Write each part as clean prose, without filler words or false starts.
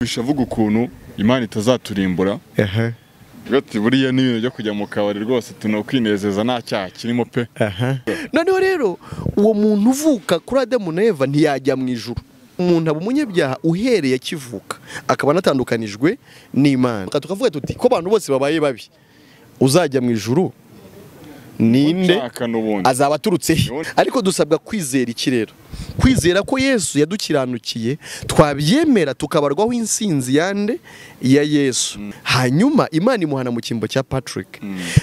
Bishavuga ukuntu Imana itazaturimbura. Gati buriya ni ibintu byo kujya mu kabari rwose tunokwinezeza nta cyaha kirimo pe. Noneho rero uwo muntu uvuka kuri Adamu na Eva ntiyajya mu ijuru. Umuntu aba umunyabyaha uhereye akivuka akaba anatandukanijwe n'Imana. Tukavuga tuti ko abantu bose babaye babi uzajya mu ijuru ninde azaba aturutse he? Ariko dusabwa kwizera iki rero? Kwizera ko Yesu yadukiranukiye, twabyemera tukabarwaho insinzi yande ya Yesu. Hanyuma Imana imuhana mu cyimbo cya Patrick.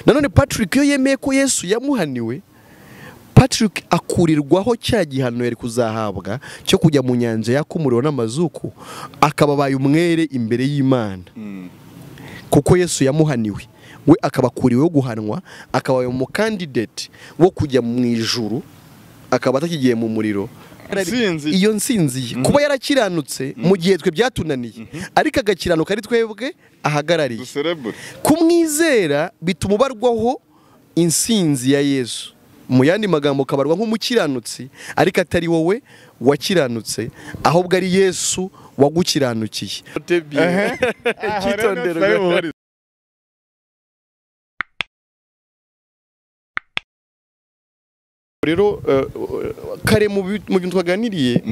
Nanone Patrick iyo yemeye ko Yesu yamuhaniwe, Patrick akurirwaho cya gihano yari kuzahabwa cyo kujya mu nyanja yakumuriwe n'amazuku, akaba abaye umwere imbere y'Imana. Kuko Yesu yamuhaniwe, we akaba akuriweho guhanwa, akaba umukandidate wo kujya mu ijuru, akaba atakigiye mu muriro. Iyo nsinzi kuba yarakiranutse mu gihe twe byatunaniye, ariko agakiranuka ari twebwe ahagarariye. Kumwizera bituma ubarwaho insinzi ya Yesu. Mu yandi magambo kabarwa nk'umukiranutsi, ariko atari wowe wakiranutse, ahubwo ari Yesu wagukiranukiye. Icyitonderwa. Rero kare mu bintu twaganiriye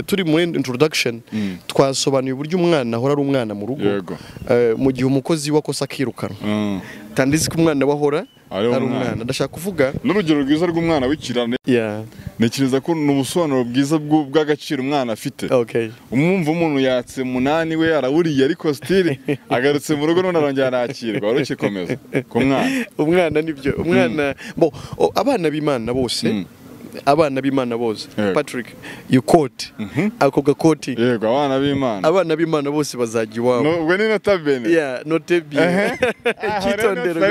turi muri introduction twasobanuye uburyo umwana ahora ari umwana mu rugo, mu gihe umukozi wakosa akirukanwa. Tandisi ko umwana wahora ari umwana. Ndashaka kuvuga n'urugero rwiza rw'umwana w'ikirane. Ntekereza ko ni ubusobanuro bwiza bw'agaciro umwana afite. Umwumva umuntu yatse munani we yarawuriye, ariko still agarutse mu rugo none arongera arakirwa. Wari ukikomeza ku mwana. Umwana nibyo, umwana bo abana b'Imana bose, abana b'Imana bose. Patrick, you quote ako gakoti. Yego, abana b'Imana. Abana b'Imana bose bazajya iwabo. No, ubwo ni nota bene. Yeah, note bene. Icyitonderwa.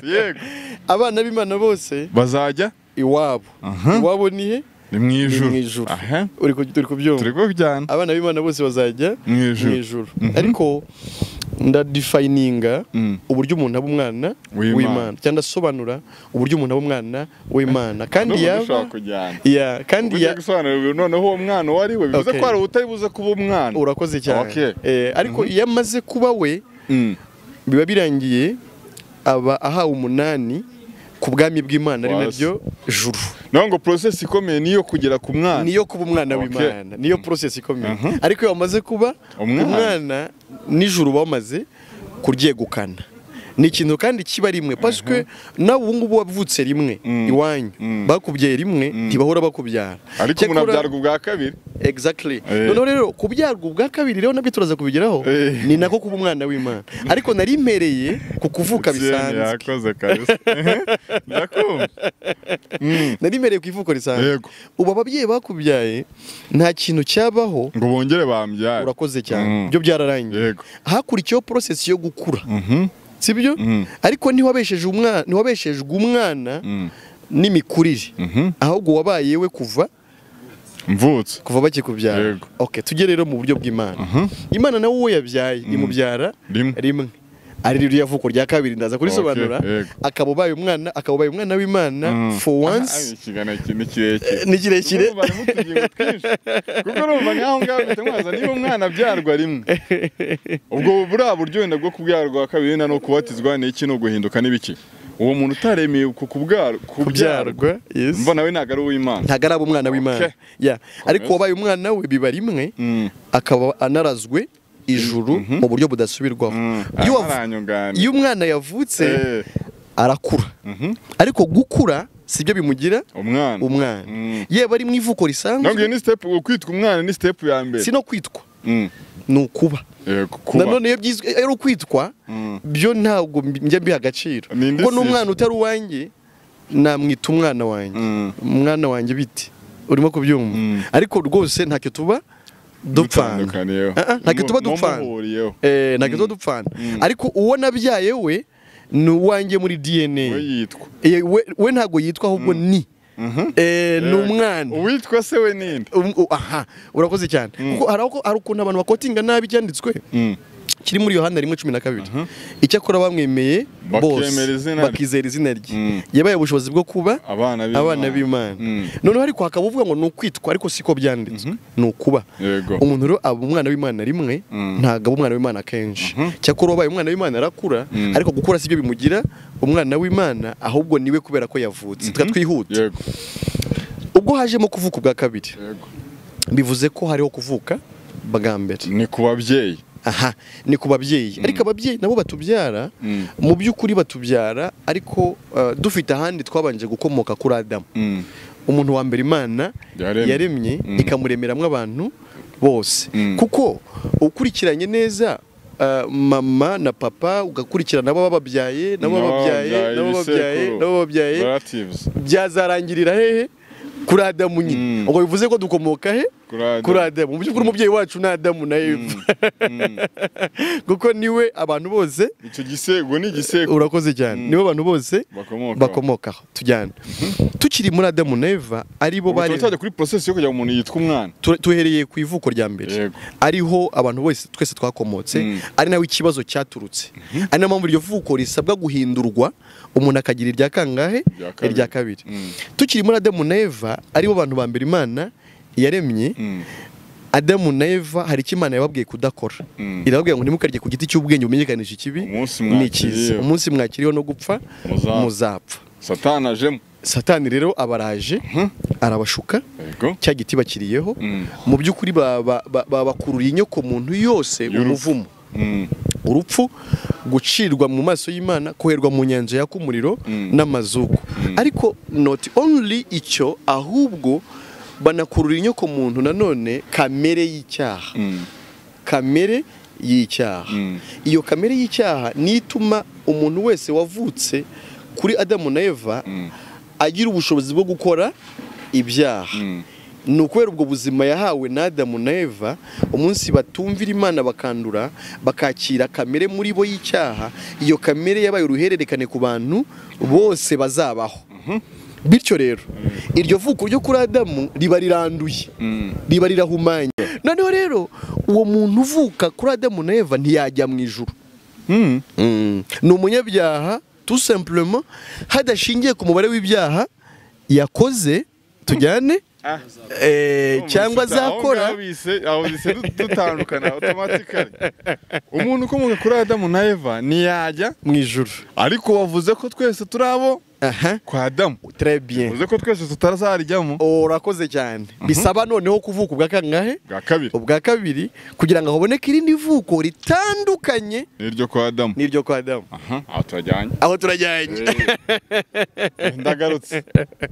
Yego. Abana b'Imana bose bazajya iwabo. Iwabo ni he? Ni mu ijuru. Uri kubyumva? Turi kujyana. Abana b'Imana bose bazajya mu ijuru. Ariko ndadefininga uburyo umuntu aba umwana w'Imana, cyangwa ndasobanura uburyo umuntu aba umwana w'Imana. Kandi yaba kandi ya gusobanura noneho uwo mwana wari we bivuze ko ari utari buze kuba umwana. Urakoze cyane. Ariko iyo amaze kuba we biba birangiye, aba ahawe umunani ku bwami bw'Imana ari nabyo juru. No ngo process ikomeye niyo kugera ku mwana, niyo kuba umwana w'Imana, niyo process ikomeye. Ariko iyo wamaze kuba umwana nijuru bamaze kuryegukana. Ni ikintu kandi kiba rimwe, parce que nawe ubu ngubu wavutse rimwe iwanyu, bakubyaye rimwe, ntibahora bakubyara. Ariko umuntu abyarwa ubwa kabiri. Exactly. Noneho rero kubyarwa ubwa kabiri rero nabyo turaza kubigeraho, ni nako kuba umwana w'Imana. Ariko nari mpereye ku kuvuka bisanzwe. Yakoze kabisa. Ndakumva. Nari mpereye ku ivuko risanzwe. Ubu ababyeyi bakubyaye nta kintu cyabaho ngo bongere bambyare. Urakoze cyane. Byo byararangiye. Hakurikiyeho process yo gukura. Sibyo? Ariko ntiwabesheje umwana, ntiwabeshejwe umwana n'imikurire. Ahubwo wabaye we kuva mvutse, kuva bakikubyara. Okay, tujye rero mu buryo bw'Imana. Imana nawe uwo yabyaye imubyara rimwe. Ari ririya vuko rya kabiri ndaza kurisobanura. Akaba ubaye umwana, akaba ubaye umwana w'Imana for once. Ikigana ni kirekire. Ni kirekire. Kuko urumva nkaho ngaho bitamwaza niba umwana abyarwa rimwe. Ubwo buriya buryo wenda bwo kubyarwa kabiri na no kubatizwa ni iki no guhinduka n'ibiki. Uwo muntu utaremeye ku kubyarwa, mva nawe ntago ari uw'Imana. Ntago ari umwana w'Imana. Yeah. Ariko wabaye umwana we biba rimwe, akaba anarazwe ijuru mu buryo budasubirwaho. Iyo umwana yavutse arakura. Ariko gukura sibyo bimugira umwana. Yeba ari mu ivuko risanzwe. Ntabwo ni step kwitwa umwana, ni step ya mbere. Si no kwitwa. Ni ukuba. Nanone iyo byizwe ari ukwitwa byo ntabwo njya mbiha agaciro. Kuko n'umwana utari uwanjye namwita umwana wanjye. Umwana wanjye biti. Urimo kubyumva. Ariko rwose ntacyo tuba dupfana. Ntacyo tuba dupfana. Ntacyo tuba dupfana. Ariko uwo nabyaye we ni uwanjye muri DNA. We yitwa. We ntago yitwa ahubwo ni. Ni umwana. Uwitwa se we ninde? Aha, urakoze cyane. Kuko hari ukuntu abantu bakotinga nabi cyanditswe. kiri muri Yohana 1:12. Icyakora bamwemeye bose bakizera izina rye, yabaye ubushobozi bwo kuba abana b'Imana. Noneho ariko hakaba uvuga ngo ni ukwitwa, ariko siko byanditswe, ni ukuba. Umuntu rero aba umwana w'Imana rimwe, ntabwo aba umwana w'Imana kenshi. Cyakora ubaye umwana w'Imana arakura, ariko gukura sibyo bimugira umwana w'Imana, ahubwo niwe kubera ko yavutse. Twihute. Ubwo hajemo kuvuka ubwa kabiri, bivuze ko hariho kuvuka bwa mbere. Ni ku babyeyi. Aha, ni ku babyeyi. Ariko ababyeyi nabo batubyara, mu by'ukuri batubyara ariko dufite ahandi twabanje gukomoka kuri Adamu. Umuntu wa mbere Imana yaremye ikamuremeramwo abantu bose. Kuko ukurikiranye neza mama na papa, ugakurikirana nabo bababyaye, nabo bababyaye, nabo bababyaye, nabo bababyaye, byazarangirira hehe? Kuri Adamu nyine. Ubwo bivuze ko dukomoka he? Kuri Adamu. Mu by'ukuri umubyeyi wacu ni Adamu na Eva. Kuko niwe abantu bose, icyo gisego ni igisego. Urakoze cyane. Niwe abantu bose bakomokaho. Tujyana. Tukiri muri Adamu na Eva, aribo bari tujya kuri process yo kugira umuntu yitwa umwana. Tuhereye ku ivuko rya mbere, ariho abantu bose twese twakomotse, ari nawe ikibazo cyaturutse. Ari nayo mpamvu iryo vuko risabwa guhindurwa, umuntu akagira irya kangahe? Irya kabiri. Tukiri muri Adamu na Eva, aribo bantu ba mbere Imana yaremye. Adamu na Eva hari icyo Imana yababwiye kudakora. Irababwiye ngo ntimukarye ku giti cy'ubwenge bumenyekanisha ikibi n'ikiza. Umunsi mwakiriho no gupfa muzapfa. Satani ajemo. Satani rero abaraje, arabashuka, cya giti bakiriyeho. Mu by'ukuri babakururiye inyoko muntu yose umuvumo, urupfu, gucirwa mu maso y'Imana, koherwa mu nyanja yaka umuriro n'amazuku. Ariko not only icyo, ahubwo banakurura inyoko muntu nanone kamere y'icyaha. Kamere y'icyaha. Iyo kamere y'icyaha nituma umuntu wese wavutse kuri Adamu na Eva agira ubushobozi bwo gukora ibyaha. Ni ukubera ubwo buzima yahawe na Adamu na Eva, umunsi batumvira Imana bakandura, bakakira kamere muri bo y'icyaha, iyo kamere yabaye uruhererekane ku bantu bose bazabaho. Bityo rero iryo vuko ryo kuri Adamu riba riranduye, riba rirahumanye. Noneho rero uwo muntu uvuka kuri Adamu na Eva ntiyajya mu ijuru. Ni umunyabyaha tout simplement, hadashingiye ku mubare w'ibyaha yakoze, tujyane, cyangwa azakora. Aho bise dutandukana automatically. Umuntu ukomoka kuri Adamu na Eva ntiyajya mu ijuru. Ariko wavuze ko twese turabo kwa Adamu. Très bien. Uvuze ko twese tutazarijyamo. Urakoze cyane. Bisaba noneho kuvuka ubwa kangahe? Bwa kabiri. Ubwa kabiri, kugira ngo haboneke irindi vuko ritandukanye n'iryo kwa Adamu. N'iryo kwa Adamu. Aho turajyanye. Aho turajyanye. Ndagarutse.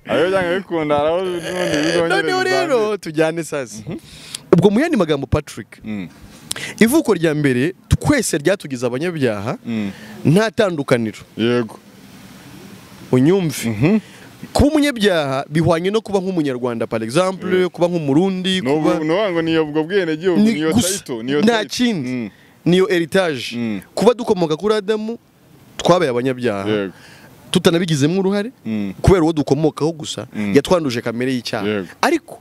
Ayo byanga bikunda araho n'ubundi bizongera. Noneho rero tujyane sasa. Ubwo mu yandi magambo Patrick, ivuko rya mbere twese ryatugize abanyabyaha, nta tandukaniro. Yego. Unyumve. Kuba umunyabyaha bihwanye no kuba nk'umunyarwanda par exemple, kuba nk'umurundi, kuba no ngo niyo ubwo bwene gihugu, niyo title, niyo nta kindi, niyo heritage. Kuba dukomoka kuri Adamu twabaye abanyabyaha tutanabigizemo uruhare, kubera uwo dukomokaho gusa yatwanduje kamere y'icyaha. Ariko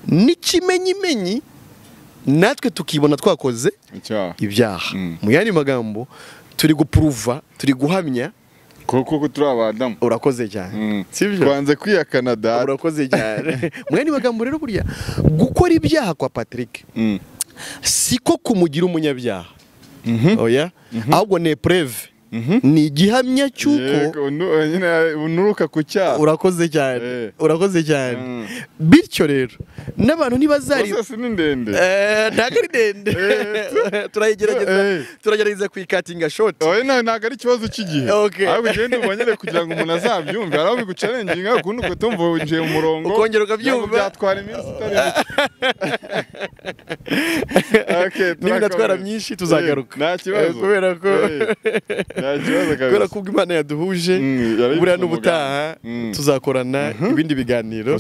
n'ikimenyimenyi natwe tukibona twakoze ibyaha. Mu yandi magambo turi gupuruva, turi guhamya koko turi abadamu. Urakoze cyane. Sibyo? Twanze kwiyakana data. Urakoze cyane. Mwene magambo rero burya gukora ibyaha kwa Patrick siko kumugira umunyabyaha. Oya, ahubwo ni preuve. Ni igihamya cy'uko unuruka ku cyaha. Urakoze cyane. Urakoze cyane. Bityo rero n'abantu ntibazari process ni ndende. Ntago ari ndende. Turayigerageza, turagerageza kwikatinga short. Oya, ntago ari ikibazo cy'igihe. Ahubwo ugende ubonyere kugira ngo umuntu azabyumve. Araho biguchallenginga ukuntu ukumva winjiye mu murongo. Ukongera ukabyumva. Byatwara iminsi itari mike. Okay, niba myinshi tuzagaruka. Nta kibazo. Kubera ko kubera ko Imana yaduhuje, buriya n'ubutaha tuzakorana ibindi biganiro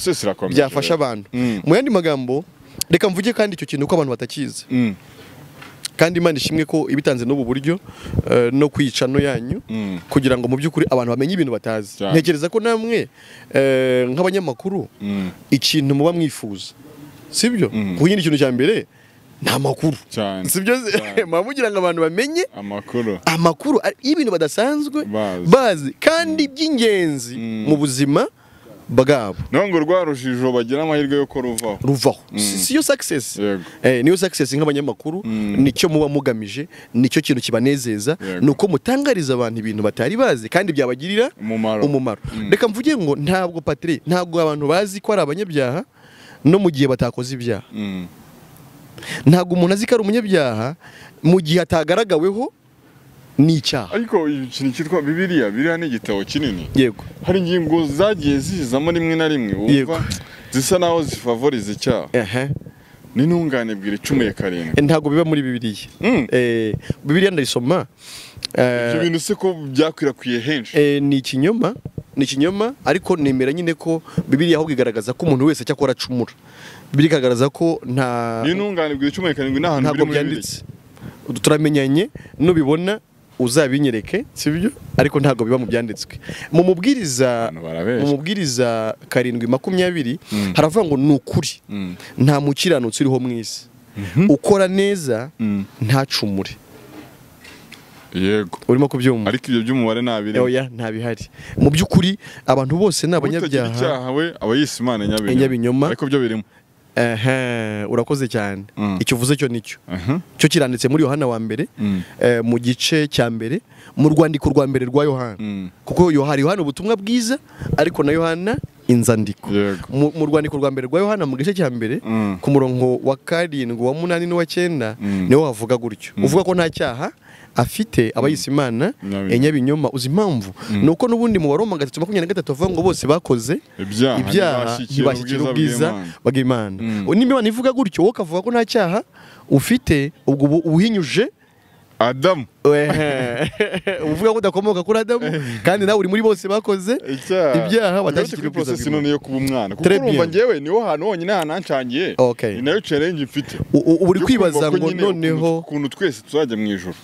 byafasha abantu. Mu yandi magambo reka mvuge kandi icyo kintu ko abantu batakizi. Kandi Imana ishimwe ko ibitanze n'ubu buryo no kwica no yanyu, kugira ngo mu by'ukuri abantu bamenye ibintu batazi. Ntekereza ko namwe nk'abanyamakuru ikintu muba mwifuza, sibyo? Kuko nyine ikintu cya mbere Ni amakuru cyane. Sibyo mugira ngo abantu bamenye amakuru y'ibintu badasanzwe bazi kandi by'ingenzi mu buzima bwabo. Nongo rwa rujijo bagira amahirwe yo ko ruvaho. Si yo success. Niyo success nk'abanyamakuru, nicyo muba mugamije, nicyo kintu kibanezeza, nuko mutangariza abantu ibintu batari bazi kandi byabagirira umumaro. Reka mvuge ngo ntabwo Patrick, ntabwo abantu bazi ko ari abanyabyaha no mu gihe batakoze ibyaha. Ntabwo umuntu azi ko ari umunyabyaha mu gihe atagaragaweho n'icyaha. Ariko ikintu cyitwa Bibiliya, Bibiliya ni igitabo kinini. Yego. Hari ingingo zagiye zizamo rimwe na rimwe wumva zisa naho zifavoriza icyaha. Ni ntungane bwira 17. Ntabwo biba muri Bibiliya. Bibiliya ndayisoma. Ibyo bintu se ko byakwirakwiye henshi. Ni ikinyoma, ni ikinyoma, ariko nemera nyine ko Bibiliya ahubwo igaragaza ko umuntu wese cyakora acumura. Bibiliya ikagaragaza ko nta Ni ntungane bwira 17 n'ahantu biri muri Bibiliya. Turamenyanye nubibona uzabinyereke, sibyo? Ariko ntabwo biba mu byanditswe. Mu mubwiriza 7:20 haravuga ngo ni ukuri nta mukiranutsi uriho mu isi ukora neza ntacumure. Yego. Urimo kubyumva. Ariko ibyo by'umubare ntabiri. Oya, ntabihari. Mu by'ukuri abantu bose ni abanyabyaha. Icyaha we aba yise Imana nyabinyoma. Ariko byo birimo. Urakoze cyane. Icyo uvuze cyo nicyo. Cyo kiranditse muri Yohana wa mbere, mu gice cya mbere, mu rwandiko rwa mbere rwa Yohana. Kuko Yohana ubutumwa bwiza, ariko na Yohana inzandiko. Mu rwandiko rwa mbere rwa Yohana mu gice cya mbere, ku murongo wa 7, wa 8 n'uwa 9, niho havuga gutyo. Uvuga ko nta cyaha afite aba yise Imana enyabinyoma. Uzi impamvu? Nuko nubundi mu Baroma 3:23 avuga ngo bose bakoze ibyaha ntibashyikira ubwiza bw'Imana. Nimba Imana ivuga gutyo wowe ukavuga ko nta cyaha ufite, ubwo uhinyuje Adamu. Uvuga ko udakomoka kuri Adamu kandi nawe uri muri bose bakoze ibyaha batashyikira ubwiza bw'Imana. None yo kuba umwana, kuko urumva njyewe niho hantu honyine hanancangiye, ni nayo challenge mfite. Uri kwibaza ngo noneho ukuntu twese tuzajya mu ijuru.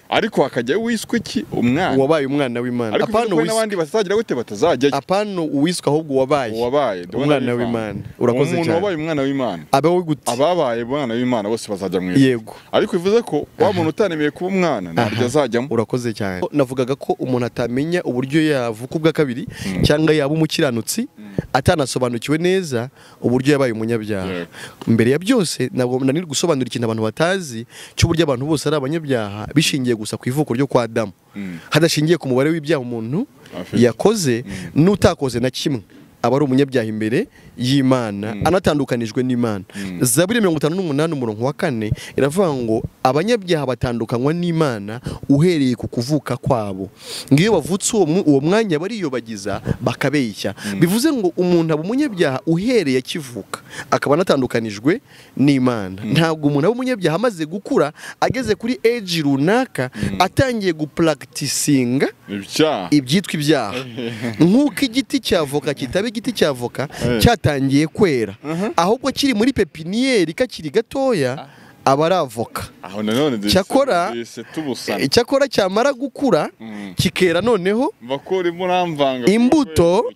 Ariko hakajya wiswe iki umwana wabaye umwana w'Imana. Apana wiswe n'abandi bazagira gute batazajya. Apana uwiswe ahubwo wabaye umwana w'Imana. Urakoze cyane. Umuntu wabaye umwana w'Imana abawe gute? Ababaye umwana w'Imana bose bazajya mu ijuru. Yego. Ariko bivuze ko wa muntu utanemeye kuba umwana ntabwo azajyamo. Urakoze cyane. Navugaga ko umuntu atamenya uburyo yavuka ubwa kabiri cyangwa yaba umukiranutsi atanasobanukiwe neza uburyo yabaye umunyabyaha. Mbere ya byose ntabwo nari gusobanura ikintu abantu batazi cy'uburyo abantu bose ari abanyabyaha bishingiye gusa ku ivuko ryo kwa Adamu, hadashingiye ku mubare w'ibyaha umuntu yakoze n'utakoze na kimwe aba ari umunyabyaha imbere y'Imana, anatandukanijwe n'Imana. Zaburi 58 umurongo wa 4 iravuga ngo abanyabyaha batandukanywa n'Imana uhereye ku kuvuka kwabo. Ngiyo bavutse uwo mwanya bariyobagiza bakabeshya. Bivuze ngo umuntu aba umunyabyaha uhereye akivuka akaba anatandukanijwe n'Imana. Ntabwo umuntu aba umunyabyaha amaze gukura ageze kuri age runaka atangiye gupracticinga ibyitwa ibyaha. Nk'uko igiti cya voka kitaba igiti cya voka cyatangiye kwera, ahubwo kiri muri pepiniyeri kakiri gatoya aba ari avoka. Cyakora cyamara gukura kikera noneho imbuto,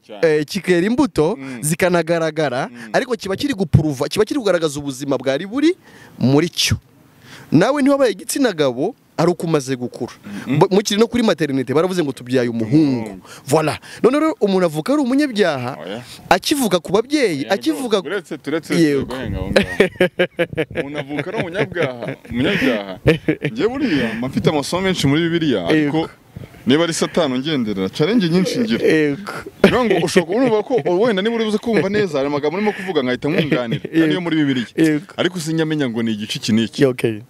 kikera imbuto zikanagaragara, ariko kiba kiri gupuruva, kiba kiri kugaragaza ubuzima bwari buri muri cyo. Nawe ntiwabaye igitsina gabo ari uko umaze gukura. Mukiri no kuri maternité baravuze ngo tubyaye umuhungu. Voilà. None rero umuntu avuka ari umunyabyaha akivuka ku babyeyi, akivuka turetse guhenga aho ngaho. Umuntu avuka ari umunyabyaha. Ngiye buriya mfite amasomo menshi muri Bibiliya, ariko niba ari Satani ungenderera challenge nyinshi ngira. Yego. Ngo ushobora urumva ko wenda niba uri buze kumva neza hari amagambo urimo kuvuga nkahita nkunganira kandi yo muri Bibiliya. Ariko sinyamenya ngo ni igice iki n'iki. Okay.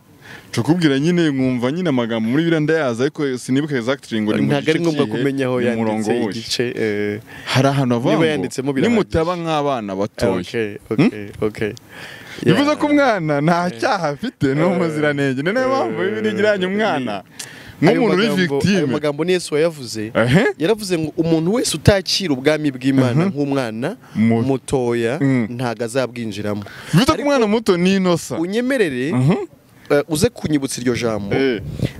Tukubwira nyine nkumva nyine amagambo muri Bibiliya ndayaza ariko sinibuka exactly ngo ni mu gice. Ntabwo ari ngombwa kumenya aho yanditse igice. Hari ahantu avuga ngo nimutaba nk'abana batoya. Okay. Bivuze ko umwana nta cyaha afite no muziranenge. Ni nayo mpamvu Bibiliya igiranye umwana nk'umuntu uri victime. Ayo magambo ni Yesu yavuze. Yaravuze ngo umuntu wese utakira ubwami bw'Imana nk'umwana mutoya ntago azabwinjiramo. Bivuze ko umwana muto ni inosa. Unyemerere uze kunyibutsa iryo jambo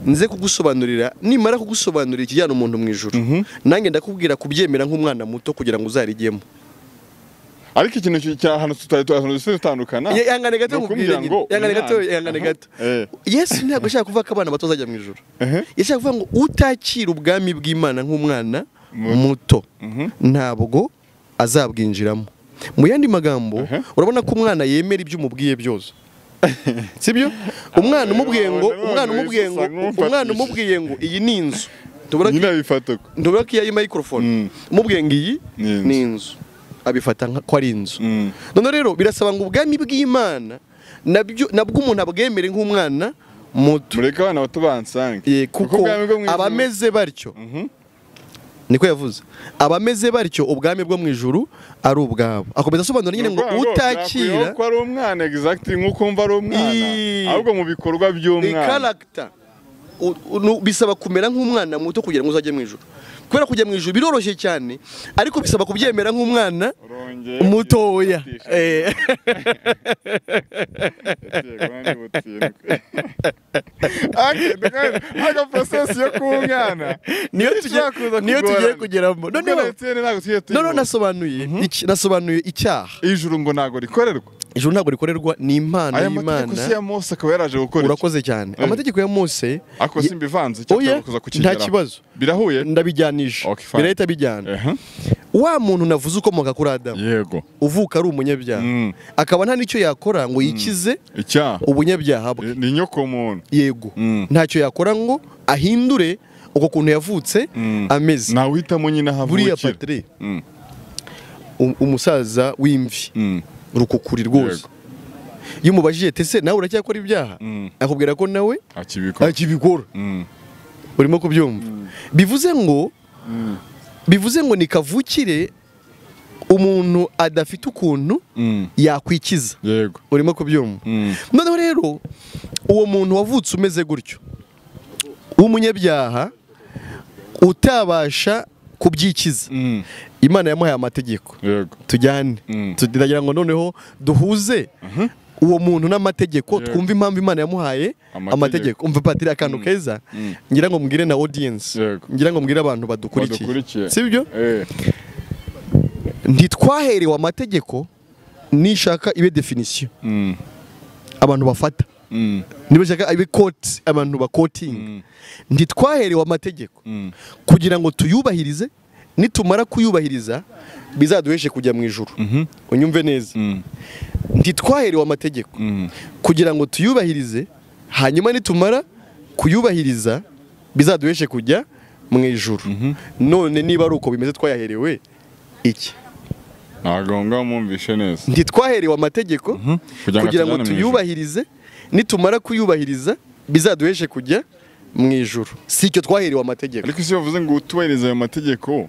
nze kugusobanurira, nimara kugusobanurira ikijyana umuntu mu ijuru nanjye ndakubwira kubyemera nk'umwana muto kugira ngo uzarigemo. Ariko ikintu cya hano tutari tutandukana. Ihangane gato nkubwire nyine. Ihangane gato, ihangane gato. Yesu ntabwo ashaka kuvuga ko abana bato bazajya mu ijuru. Yashaka kuvuga ngo utakira ubwami bw'Imana nk'umwana muto ntabwo azabwinjiramo. Mu yandi magambo, urabona ko umwana yemera ibyo umubwiye byose. Sibyo? Umwana umubwiye ngo, umwana umubwiye ngo iyi ni inzu. Ndabona ko iyi microphone umubwiye ngo iyi ni inzu, abifata ko ari inzu. None rero birasaba ngo ubwami bw'Imana nabyo nabwo umuntu abwemere nk'umwana muto. Mureke abana bato bansange. Kuko abameze batyo, niko yavuze, abameze batyo ubwami bwo mu ijuru ari ubwabo. Akomeza asobanura nyine ngo utakira ko ari umwana exactly nkuko umva ari umwana, ahubwo mu bikorwa by'umwana. Character bisaba kumera nk'umwana muto kugira ngo uzajye mu ijuru. Kubera kujya mu ijuru biroroshye cyane, ariko bisaba kubyemera nk'umwana mutoya. Aga process yo kumwana niyo tugiye kugeramo. None nasobanuye icyaha. Ijuru ngo ntago rikorerwa. Ijuru ntabwo rikorerwa, ni impano y'Imana. Amategeko ya Mose akaba yaraje gukora. Urakoze cyane. Amategeko ya Mose ako simbivanze cyo kuza kukigera. Nta kibazo. Birahuye. Ndabijyanisha. Birahita bijyana. Wa muntu navuze ukomoka kuri Adamu. Yego. Uvuka ari umunyabyaha. Akaba nta nicyo yakora ngo yikize icyaha. Ubunyabyaha bwe. Ni nyoko muntu. Yego. Ntacyo yakora ngo ahindure uko kuntu yavutse ameze. Nawe uhitamo nyine ahavukira. Buriya Patrick. Umusaza w'imvi. Rukukuri rwose. Iyo umubajije tese nawe uracyakora ibyaha, akubwira ko nawe akibikora. Urimo kubyumva. Bivuze ngo ni kavukire umuntu adafite ukuntu yakwikiza. Yego. Urimo kubyumva. Noneho rero uwo muntu wavutse umeze gutyo, w'umunyabyaha utabasha kubyikiza, Imana yamuhaye amategeko. Tujyane. Tugira ngo noneho duhuze uwo muntu n'amategeko, twumve impamvu Imana yamuhaye amategeko. Umva Patiri akantu keza, ngira ngo mbwire na audience, ngira ngo mbwire abantu badukurikiye. Sibyo? Ntitwaherewe amategeko, nishaka ibe definition abantu bafata, niba shaka ibe quote abantu bakoting. Ntitwaherewe amategeko kugira ngo tuyubahirize, nitumara kuyubahiriza bizaduheshe kujya mu ijuru. Unyumve neza. Ntitwaherewe amategeko kugira ngo tuyubahirize, hanyuma nitumara kuyubahiriza bizaduheshe kujya mu ijuru. None niba ari uko bimeze twayaherewe iki? Ntabwo mwumvishe neza. Ntitwaherewe amategeko kugira ngo tuyubahirize, nitumara kuyubahiriza bizaduheshe kujya mu ijuru. Si icyo twaherewe amategeko. Ariko si bavuze ngo utubahirize ayo mategeko,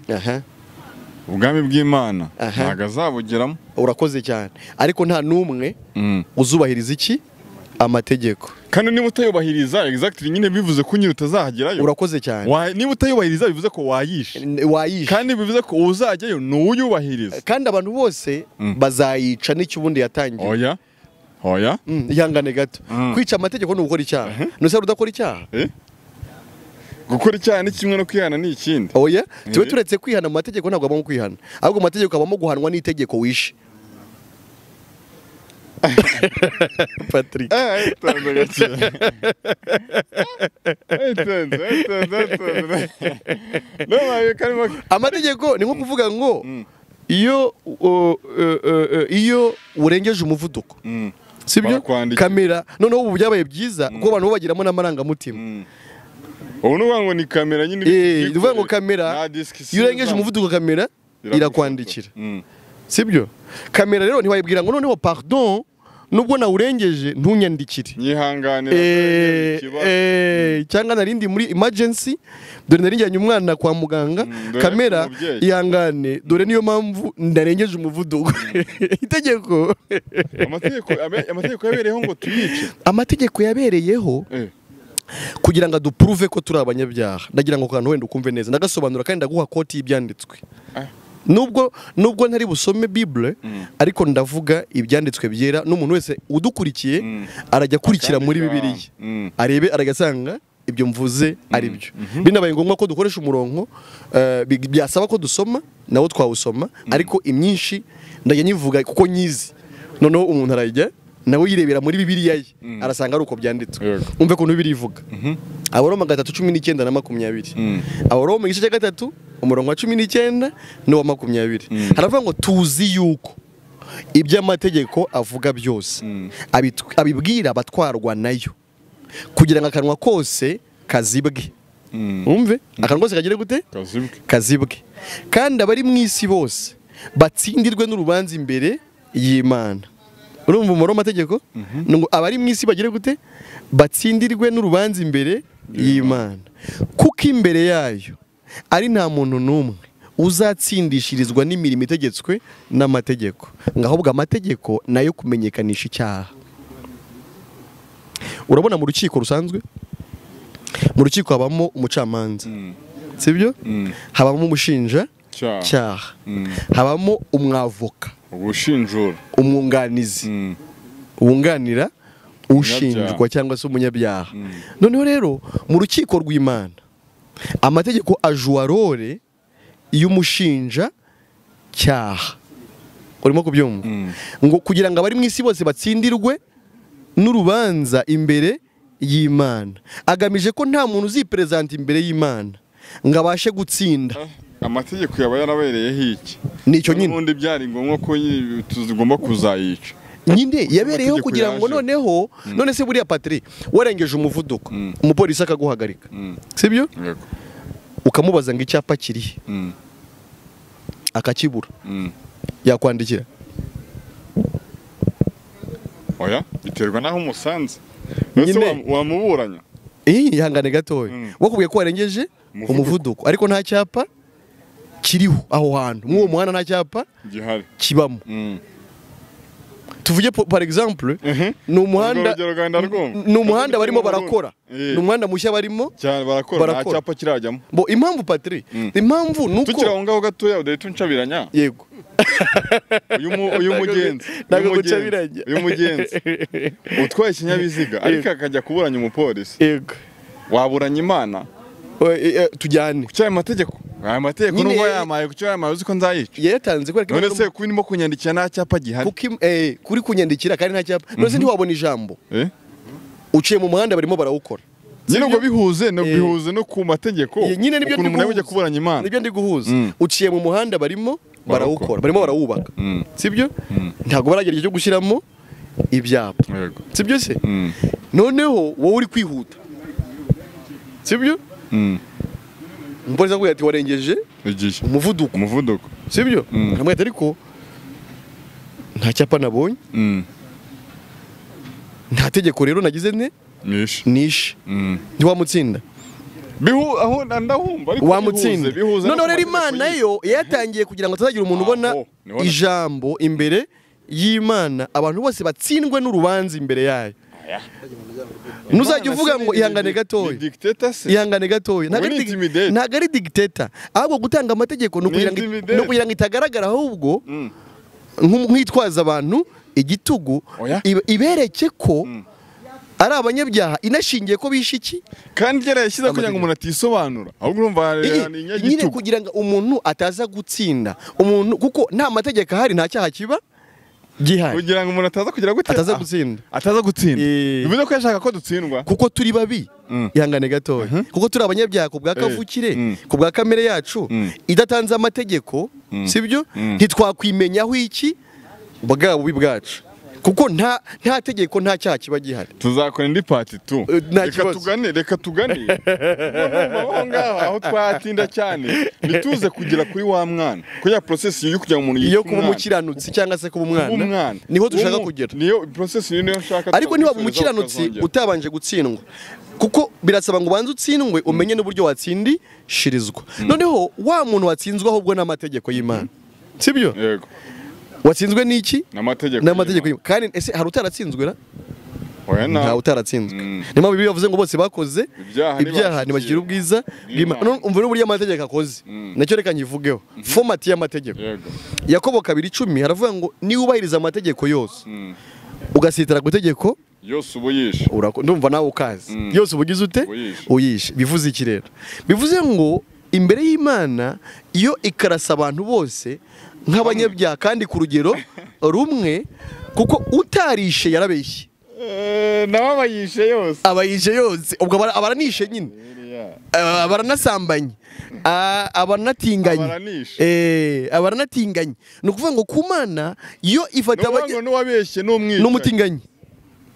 ubwami bw'Imana ntabwo azabugeramo. Urakoze cyane. Ariko nta n'umwe uzubahiriza iki amategeko. Kandi niba utayubahiriza exactly nyine bivuze ko nyine utazahagerayo. Urakoze cyane. Niba utayubahiriza bivuze ko wayishe. Kandi bivuze ko uzajyayo n'uyubahiriza. Kandi abantu bose bazayica n'icyo ubundi yatangiye. Oya. Oya. Ihangane gato. Kwica amategeko ni ugukora icyaha. Nuse udakora icyaha. Gukora icyaha ni kimwe no kwihana ni ikindi. Oya, tube turetse kwihana mu mategeko ntabwo abamo kwihana. Ahubwo amategeko abamo guhanwa n'itegeko wishe. Patrick. Amategeko ni nko kuvuga ngo iyo iyo urengeje umuvuduko, sibyo? Kamera noneho ubu byabaye byiza kuko abantu bagiramo n'amarangamutima. Ubu nuvuga ngo ni kamera nyine. Uvuga ngo kamera iyo urengeje umuvuduko kamera irakwandikira. Sibyo? Kamera rero ntiwayibwira ngo noneho pardon nubwo nawurengeje ntunyandikire. Nyihangane. Cyangwa narindi muri emergency, dore narinjyanye umwana kwa muganga, kamera ihangane, dore niyo mpamvu ndarengeje umuvuduko. Itegeko. Amategeko yabereyeho ngo tuyice. Amategeko yabereyeho kugira ngo duprove ko turi abanyabyaha. Ndagira ngo kantu wenda ukumve neza. Ndagasobanura kandi ndaguha koti y'ibyanditswe. Nubwo ntari busome Bible, ariko ndavuga ibyanditswe byera, n'umuntu wese udukurikiye arajya kurikira muri Bibiliya. Arebe aragasanga ibyo mvuze ari byo. Binabaye ngombwa ko dukoresha umurongo, byasaba ko dusoma nawo twawusoma, ariko imyinshi ndajya nyivuga kuko nyizi. Noneho umuntu arajya nawe yirebera muri Bibiliya ye, arasanga ari uko byanditswe. Umve ko Bibiliya ivuga. Abaroma 3:19 na 20. Abaroma igice cya 3 umurongo wa 19 n'uwa 20. Haravuga ngo tuzi yuko iby'amategeko avuga byose abibwira abatwarwa nayo, kugira ngo akanwa kose kazibwe. Umve, akanwa kose kagire gute? Kazibwe. Kandi abari mu isi bose batsindirwe n'urubanza imbere y'Imana. Urumva umuro w'amategeko? Ngo abari mu isi bagire gute? Batsindirwe n'urubanza imbere y'Imana. Kuko imbere yayo ari nta muntu n'umwe uzatsindishirizwa n'imirimo itegetswe n'amategeko, ngahubwo amategeko nayo kumenyekanisha icyaha. Urabona mu rukiko rusanzwe, mu rukiko habamo umucamanza, sibyo? Habamo umushinja cyaha, habamo umwavoka, ubushinjura, umwunganizi wunganira ushinjwa cyangwa se umunyabyaha. Noneho rero mu rukiko rw'Imana amategeko ajuwarore y'umushinja cyaha. Urimo kubyumva? Ngo kugira ngo abari mu isi bose batsindirwe n'urubanza imbere y'Imana, agamije ko nta muntu uzipresenta imbere y'Imana ngo abashe gutsinda. Amategeko yaba yarabereyeho iki? Nicyo nyine ubundi byari ngombwa ko tugomba kuzayica nyine, yabereyeho kugira ngo noneho none se buriya Patrick warengeje umuvuduko, umupolisi akaguhagarika, sibyo? Ukamubaza ngo icyapa kirihe, akakibura, yakwandikira? Oya, biterwa naho umusanze. Wamuburanya? Ihangane gatoya. Wakubwiye ko warengeje umuvuduko, ariko nta cyapa kiriho aho hantu. Mw'uwo muhanda nta cyapa gihari kibamo. Tuvuge par exemple, ni umuhanda, ni umuhanda barimo barakora, ni umuhanda mushya barimo cyane barakora, nta cyapa kirajyamo. Bo impamvu Patrick, impamvu nuko tukira aho ngaho gatoya udahita uncabiranya. Yego. Uyu mugenzi, uyu mugenzi utwaye ikinyabiziga ariko akajya kuburanya umupolisi. Yego. Waburanya Imana? Tujyane. Kuki aya mategeko? Aya mategeko nubwo yamaye, kuki yamaye uzi ko nzayica? Yatanze kubera ko none se kuba ndimo kunyandikira nta cyapa gihari. Kuki kuri kunyandikira kandi nta cyapa. None se ntiwabona ijambo. Uciye mu muhanda barimo barawukora. Nyine ngo bihuze no bihuze no ku mategeko. Nyine nibyo ndi guhuza. Kuburanya Imana. Nibyo ndi guhuza. Uciye mu muhanda barimo barawukora, barimo barawubaka. Sibyo? Ntago baragera cyo gushyiramo ibyapa. Sibyo se? Noneho wowe uri kwihuta. Sibyo? Umupolisi akubwira ati warengeje umuvuduko. Umuvuduko. Sibyo? Aramubwira ati ariko nta cyapa nabonye. Nta tegeko rero nagize nte? Nishe. Ntiwamutsinda. Aho ndahumva ariko wamutsinda. Noneho rero Imana yo yatangiye kugira ngo atazagira umuntu ubona ijambo imbere y'Imana, abantu bose batsindwe n'urubanza imbere yayo. Nuzajya uvuga ngo ihangane gatoya. Ihangane gatoya. Ntago ari dictator. Ahubwo gutanga amategeko no kugira ngo itagaragara, ahubwo nk'itwaza abantu igitugu, ibereke ko ari abanyabyaha, inashingiye ko bishe iki? Kandi yarayishyize kugira ngo umuntu atisobanura. Ahubwo urumva nyine kugira ngo umuntu ataza gutsinda. Umuntu kuko nta mategeko ahari, nta cyaha kiba gihari. Kugira ngo umuntu ataza kugira gute? Ataza gutsinda. Ataza gutsinda. Bivuze ko yashaka ko dutsindwa. Kuko turi babi. Ihangane gatoya. Kuko turi abanyabyaha ku bwa kavukire, ku bwa kamere yacu, idatanze amategeko, sibyo? Ntitwakwimenyaho iki bwa bubi bwacu. Kuko nta tegeko, nta cyaha kiba gihari. Tuzakora indi part 2. Reka tugane. Aho ngaho aho twatinda cyane, nituze kugera kuri wa mwana. Ko ya process yo kugira umuntu yitwa kuba umukiranutsi cyangwa se kuba umwana, niho dushaka kugera. Niyo process niyo nshaka. Ariko niba umukiranutsi utabanje gutsindwa, kuko birasaba ngo ubanze utsindwe umenye n'uburyo watsindishirizwa. Noneho wa muntu watsinzwe ahubwo n'amategeko y'Imana, sibyo? Yego. Watsinzwe n'iki? N'amategeko. Kandi ese hari utaratsinzwe ra? Oya nta utaratsinzwe. Niyo mpamvu Bibiliya yavuze ngo bose bakoze ibyaha ntibagira ubwiza bw'Imana. Umva n'uburyo amategeko akoze. Nacyo reka nyivugeho. Format y'amategeko. Yakobo 2:10 haravuga ngo niba wubahiriza amategeko yose ugasitara ku itegeko Yose ubuyishe. Ndumva nawe ukazi. Yose ubugize ute? Uyishe. Bivuze iki rero? Bivuze ngo imbere y'Imana iyo ikarasa abantu bose nk'abanyabyaha kandi ku rugero rumwe, kuko utarishe yarabeshye. Nawe abayishe yose. Abayishe yose. Ubwo abaranishe nyine. Abaranasambanye. Abaranatinganye. Abaranatinganye. Ni ukuvuga ngo ku Mana iyo ifata n'uwabeshye n'umwicanyi. N'umutinganyi.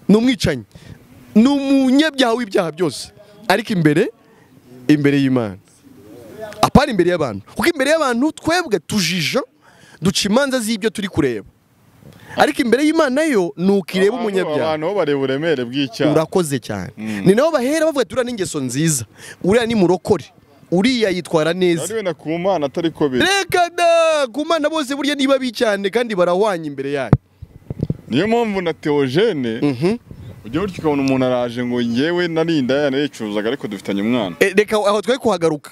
N'umwicanyi. N'umunyabyaha w'ibyaha byose. Ariko imbere y'Imana. Apana imbere y'abantu. Kuko imbere y'abantu twebwe tujija duca imanza z'ibyo turi kureba. Ariko imbere y'Imana yo nukireba umunyabyaha. Abantu bo bareba uburemere bw'icyaha. Urakoze cyane. Ni nabo bahera bavuga ati uriya n'ingeso nziza. Uriya ni murokore. Uriya yitwara neza. Ari wenda ku Mana atari ko biri. Reka da, ku Mana bose burya niba bicyane kandi barahwanye imbere yayo. Niyo mpamvu na Theogene ujya urya ukabona umuntu araje ngo ngewe narinda yanayicuruzaga ariko dufitanye umwana. Reka aho twe kuhagaruka.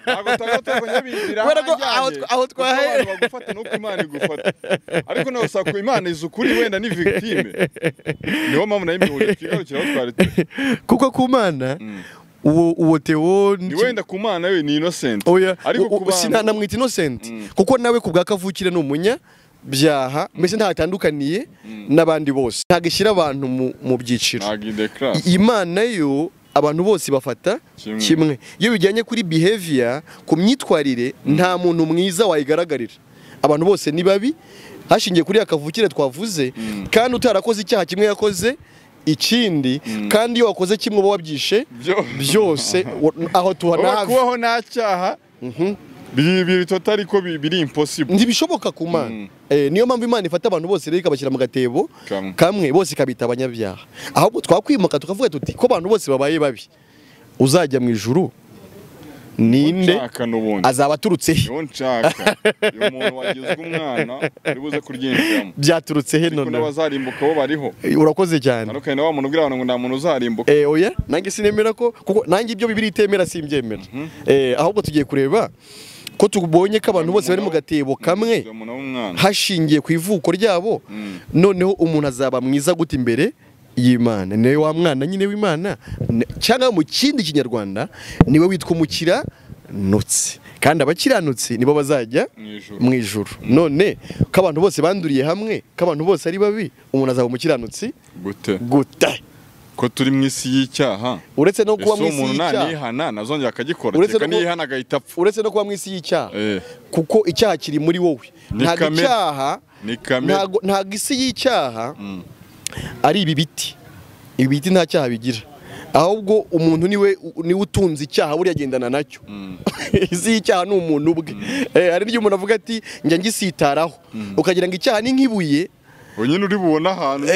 Ntabwo tagaruka aho twahe bagufata nuko Imana igufata. Ariko nawe usaka Imana izukuri wenda ni victime. Niyo mpamvu nayo imihuje twigarukira aho twari. Kuko ku Mana uwo Theo ni wenda ku Mana we ni innocent. Ariko ku bana namwita innocent kuko nawe kubwa kavukire ni umunya byaha mbese ntatandukaniye n'abandi bose. Ntago ishyira abantu mu byiciro. Imana yo abantu bose bafata kimwe. Iyo bijyanye kuri behavior, ku myitwarire, nta muntu mwiza wayigaragarira. Abantu bose ni babi hashingiye kuri akavukire twavuze, kandi utarakoze icyaha kimwe yakoze ikindi, kandi iyo wakoze kimwe uba wabyishe byose. Aho tuhana kubaho nta cyaha biri totally ko biri impossible. Ntibishoboka ku Mana. Niyo mpamvu Imana ifata abantu bose rero ikabashyira mu gatebo kamwe bose ikabita abanyabyaha. Ahubwo twakwimuka tukavuga tuti ko abantu bose babaye babi, uzajya mu ijuru ninde azaba aturutse he? Niyo nshaka. Uyu muntu wagizwe umwana uri buze kuryinjiramo. Byaturutse he none? Ariko n'abazarimbuka bo bariho. Urakoze cyane. Tandukanye na wa muntu ubwira abantu ngo nta muntu uzarimbuka. Oya, nanjye sinemera ko kuko nanjye ibyo Bibiliya itemera simbyemera. Ahubwo tugiye kureba ko tubonye ko abantu bose bari mu gatebo kamwe hashingiye ku ivuko ryabo, noneho umuntu azaba mwiza gute imbere y'Imana? Niwe wa mwana nyine w'Imana, cyangwa mu kindi kinyarwanda niwe witwa umukiranutsi, kandi abakiranutsi nibo bazajya mu ijuru. None ko abantu bose banduriye hamwe, ko abantu bose ari babi, umuntu azaba umukiranutsi gute? Gute? Ko turi mu isi y'icyaha. Uretse no kuba mu isi y'icyaha, nihana nazongera akagikora, reka nihana agahita apfa. Uretse no kuba mu isi y'icyaha, kuko icyaha kiri muri wowe. Ntabwo icyaha ntabwo isi y'icyaha ari ibi biti. Ibi biti nta cyaha bigira. Ahubwo umuntu niwe utunze icyaha buriya agendana nacyo. Isi y'icyaha ni umuntu ubwe. Hari n'igihe umuntu avuga ati njya ngisitaraho, ukagira ngo icyaha ni nk'ibuye wenyine uri bubona ahantu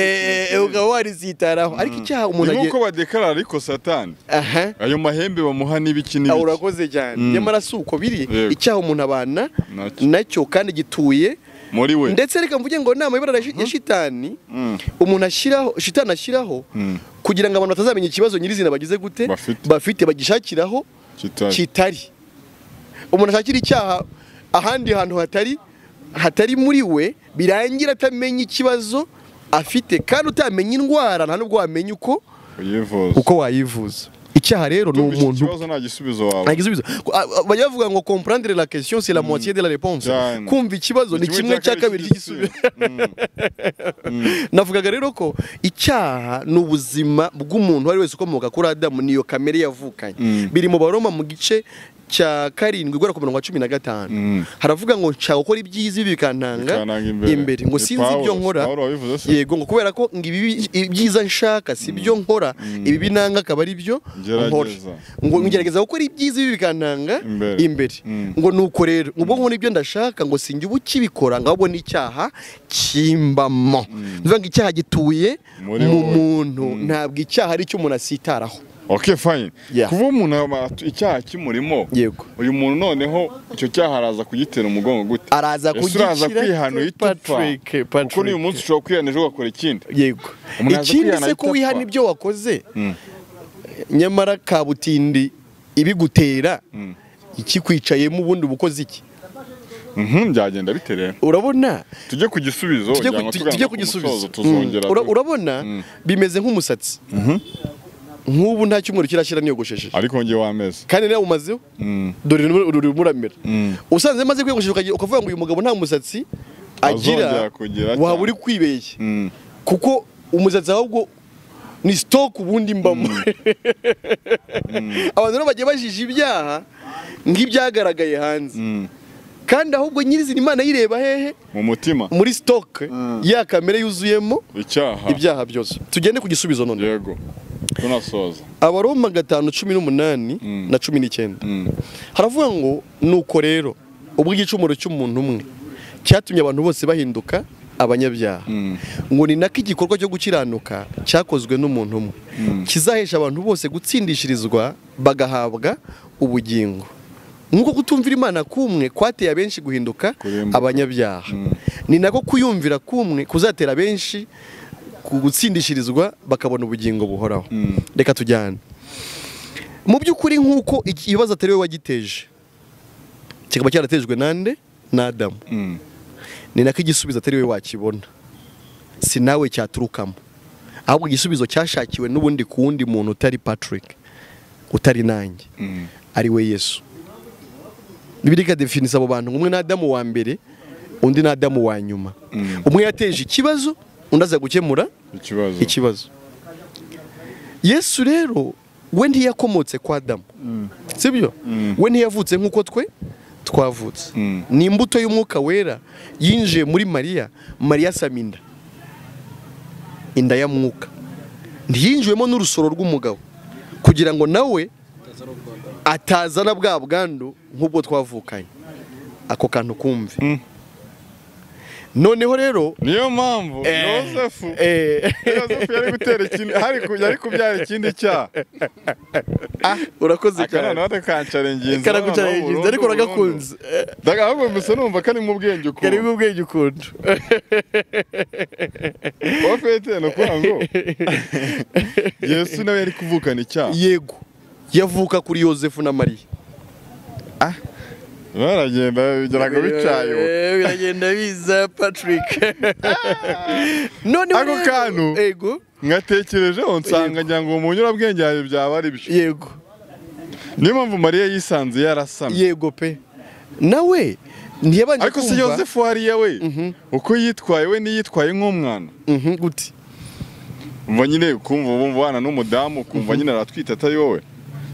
ukaba warisitaraho. Ariko icyaha umuntu agiye nuko badekarara ariko Satani ayo mahembe bamuha n'ibiki n'ibiki. Urakoze cyane. Nyamara si uko biri. Icyaha umuntu abana nacyo kandi gituye muri we. Ndetse reka mvuge ngo nama ibara ya shitani umuntu ashyiraho, shitani ashyiraho kugira ngo abantu batazamenya ikibazo nyirizina bagize gute bafite, bagishakiraho kitari. Umuntu ashakira icyaha ahandi hantu hatari muri we, birangira atamenye ikibazo afite, kandi utamenya indwara nta nubwo wamenya uko wayivuza. Icyaha rero ni umuntu ikibazo nta gisubizo wawe. Nta gisubizo. Bajya bavuga ngo comprendre la question c'est la moitié de la réponse. Kumva ikibazo ni kimwe cya kabiri cy'igisubizo. Navugaga rero ko icyaha ni ubuzima bw'umuntu ari wese ukomoka kuri Adamu, niyo kamere yavukanye. Biri mu Baroma mu gice cya 7 guhera ku murongo wa 15. Haravuga ngo nshaka gukora ibyiza ibi bikantanga imbere, ngo sinzi ibyo nkora. Yego, ngo kubera ko ngo ibyiza nshaka si byo nkora, ibibi nanga akaba ari byo nkora. Ngo ngerageza gukora ibyiza ibi bikantanga imbere. Ngo nuko rero ubwo nkora ibyo ndashaka ngo sinjye ubukibikora, ngo ahubwo n'icyaha kimbamo. Bivuga ngo icyaha gituye mu muntu, ntabwo icyaha ari cyo umuntu asitaraho. Okay, fine. Kuva umuntu icyaha kimurimo, uyu muntu noneho icyo cyaha araza kugitera umugongo gute? Araza kugikira kwihana uhita upfa. Kuko n'uyu munsi ushobora kwihana ejo ugakora ikindi. Yego. Ikindi se ko wihana ibyo wakoze, nyamara kabutindi ibigutera ikikwicayemo ubundi ubukoze iki? Byagenda bite rero? Urabona tujye ku gisubizo, tujye ku gisubizo tuzongera. Urabona bimeze nk'umusatsi. Nk'ubu nta cyumweru kirashira niyogoshesheje, ariko ngiye wameze kandi nawe umazeho, dore ruri muramera. Usanze maze kwiyogoshesha ukavuga ngo uyu mugabo nta musatsi agira, waba uri kwibeshya, kuko umusatsi ahubwo ni stock ubundi mbamo. Abantu rero bagiye bajije ibyaha nk'ibyagaragaye hanze, kandi ahubwo nyirizina Imana yireba hehe? Mu mutima, muri stock ya kamere yuzuyemo icyaha, ibyaha byose. Tugende ku gisubizo none. Yego, tunasoza. Abaroma 5:18 na 19 haravuga ngo nuko rero ubwo igicumuro cy'umuntu umwe cyatumye abantu bose bahinduka abanyabyaha, ngo ni nako igikorwa cyo gukiranuka cyakozwe n'umuntu umwe kizahesha abantu bose gutsindishirizwa bagahabwa ubugingo. Nk'uko kutumvira Imana kumwe kwateye abenshi guhinduka abanyabyaha, ni nako kuyumvira kumwe kuzatera benshi gutsindishirizwa bakabona ubugingo buhoraho. Reka tujyane. Mu by'ukuri nk'uko ikibazo atari we wagiteje, kikaba cyaratejwe nande? Na Adamu. Ni nako igisubizo atari we wakibona, si nawe cyaturukamo, ahubwo igisubizo cyashakiwe n'ubundi ku wundi muntu utari Patrick, utari nanjye, ari we Yesu. Bibiliya ikadefinisa abo bantu, umwe na Adamu wa mbere, undi na Adamu wa nyuma. Umwe yateje ikibazo, undi aza gukemura ikibazo. Yesu rero we ntiyakomotse kwa Adamu, sibyo? We ntiyavutse nk'uko twe twavutse. Ni imbuto y'umwuka wera yinjiye muri Mariya, Mariya asama inda, inda ya mwuka. Ntiyinjiwemo n'urusoro rw'umugabo kugira ngo nawe atazana bwa bwandu nk'ubwo twavukanye. Ako kantu kumve. Noneho rero niyo mpamvu Yosefu yari gutera ikindi, yari kubyara ikindi cyaha. Urakoze cyane. Karagucarenginze ariko uragakunze. Ahubwo mbese numva kari mu bwenge ukuntu. Kari mu bwenge ukuntu. Ofete no kuvuga ngo Yesu nawe yari kuvukana icyaha. Yego. Yavuka kuri Yosefu na Mariya. Baragenda bigeraga bicayo. Biragenda biza Patrick. None ako kantu yego ngatekerejeho nsanga ngira ngo mu nyurabwenge yawe byaba ari byo. Yego. Niyo mpamvu Mariya yisanze yarasamye. Yego pe. Nawe ntiyabanje kumva. Ariko se Yosefu hariya we uko yitwaye we niyitwaye nk'umwana. Gute? Umva nyine kumva ubana n'umudamu kumva nyine aratwita atari wowe.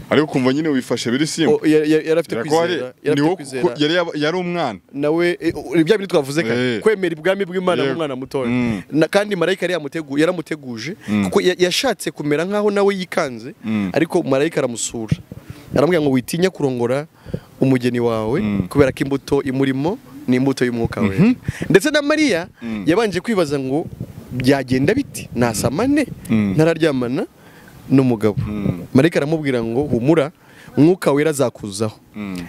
Ariko kumva nyine wifashe biri simba. Yarafite kwizera, yari umwana nawe ibya bintu twavuze kare, kwemera ibwami bw'Imana nk'umwana mutoya. Kandi marayika yaramuteguje kuko yashatse kumera nkaho nawe yikanze, ariko marayika aramusura aramubwira ngo witinya kurongora umugeni wawe kubera ko imbuto imurimo ni imbuto y'umwuka we. Ndetse na Mariya yabanje kwibaza ngo byagenda biti nasamane ntararyamana n'umugabo. Marayika aramubwira ngo humura, umwuka wera azakuzaho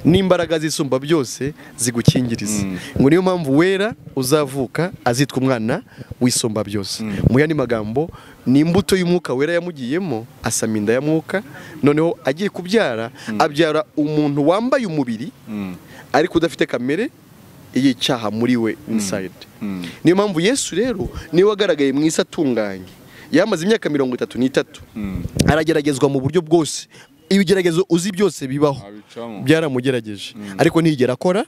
n'imbaraga zisumba byose zigukingiriza, ngo niyo mpamvu wera uzavuka azitwa umwana wisumba byose. Mu yandi magambo ni imbuto y'umwuka wera yamugiyemo, asama inda ya mwuka, noneho agiye kubyara abyara umuntu wambaye umubiri ariko udafite kamere y'icyaha muri we inside. Niyo mpamvu Yesu rero niwe wagaragaye mu isi atunganye. Yamaze imyaka 33 arageragezwa mu buryo bwose, ibigeragezo uzi byose bibaho byaramugerageje, ariko ntiyigera akora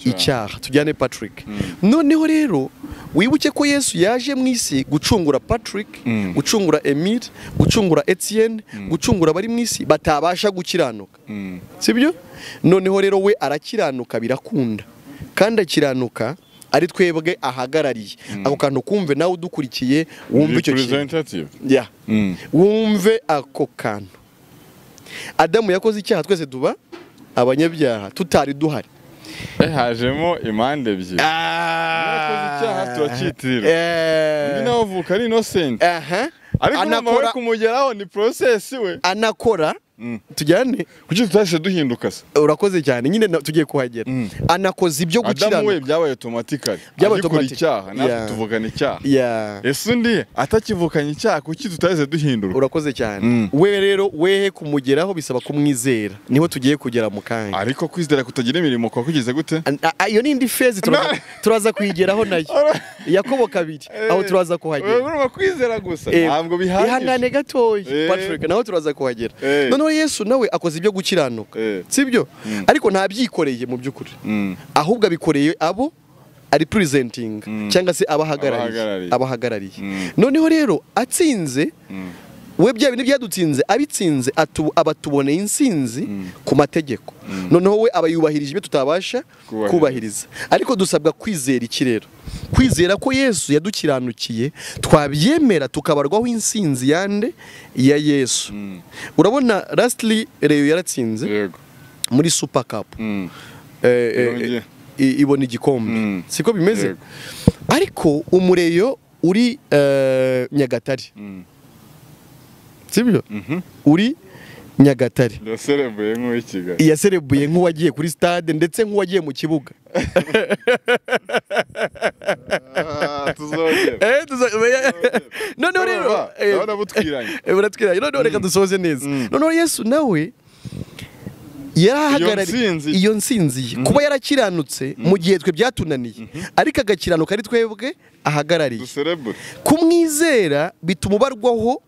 icyaha. Tujyane Patrick. Noneho rero wibuke ko Yesu yaje mu isi gucungura Patrick, gucungura Emile, gucungura Etienne, gucungura abari mu isi batabasha gukiranuka, sibyo? Noneho rero we arakiranuka birakunda, kandi akiranuka ari twebwe ahagarariye. Ako kantu kumve nawe udukurikiye wumve icyo kintu. Wumve ako kantu. Adamu yakoze icyaha twese duba abanyabyaha tutari duhari. Hajemo impande ebyiri. Yakoze icyaha turakitirira. Undi nawe avuka ari innocent. Ariko anakora kumugeraho ni process we. Anakora Tujyane. Kuki tutahise duhinduka se? Urakoze cyane nyine tugiye kuhagera. Anakoze ibyo gukiranuka. Adamu we byabaye automatically. Byabaye icyaha natwe tuvukana icyaha. Ese undi atakivukanye icyaha kuki tutahise duhinduka? Urakoze cyane. We rero wehe kumugeraho bisaba kumwizera. Niho tugiye kugera mu kanya. Ariko kwizera kutagira imirimo kwa kugeze gute? Iyo ni indi phase turaza kuyigeraho nayo. Yakobo 2 aho turaza kuhagera. Urumva kwizera gusa ntabwo bihagije. Ihangane gatoya Patrick, naho turaza kuhagera. Noneho Yesu nawe akoze ibyo gukiranuka, sibyo? Ariko ntabyikoreye mu by'ukuri, ahubwo abikoreye abo ari presenting cyangwa se abahagarariye. Noneho rero atsinze we bya bintu byadutsinze abitsinze abatuboneye insinzi ku mategeko. Noneho we abayubahirije ibyo tutabasha kubahiriza. Ariko dusabwa kwizera iki rero? Kwizera ko Yesu yadukiranukiye, twabyemera tukabarwaho insinzi yande ya Yesu. Urabona lastly Rayon yaratsinze muri Super Cup. Ibona igikombe. Siko bimeze? Ariko umureyo uri Nyagatare. Sibyo? Uri Nyagatare. Yaserebuye nk'uwi Kigali. Yaserebuye nk'uwagiye kuri stade ndetse nk'uwagiye mu kibuga. Tuzongera. Noneho rero ndabona butwiranye. Buratwiranye. Noneho reka dusoze neza. Noneho Yesu nawe yarahagarariye iyo nsinzi kuba yarakiranutse mu gihe twe byatunaniye, ariko agakiranuka ari twebwe ahagarariye. Kumwizera bituma ubarwaho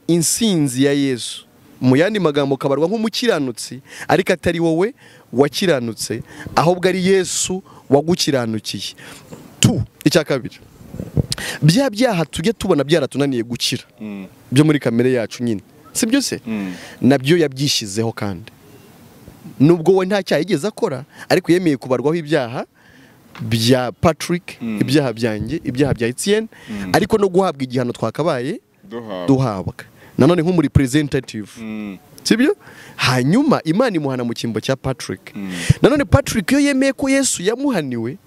insinzi ya Yesu. Mu yandi magambo kabarwa nk'umukiranutsi, ariko atari wowe wakiranutse, ahubwo ari Yesu wagukiranukiye. Icya kabiri, bya byaha tujye tubona byaratunaniye gukira byo muri kamere yacu nyine, sibyo se? Nabyo yabyishyizeho, kandi nubwo we nta cyaha yigeze akora, ariko yemeye kubarwaho ibyaha bya Patrick, ibyaha byanjye, ibyaha bya Etienne, ariko no guhabwa igihano twakabaye duhabwa nanone nk'umuri representative, sibyo? Hanyuma Imana imuhana mu cyimbo cya Patrick. Nanone Patrick iyo yemeye ko Yesu yamuhaniwe,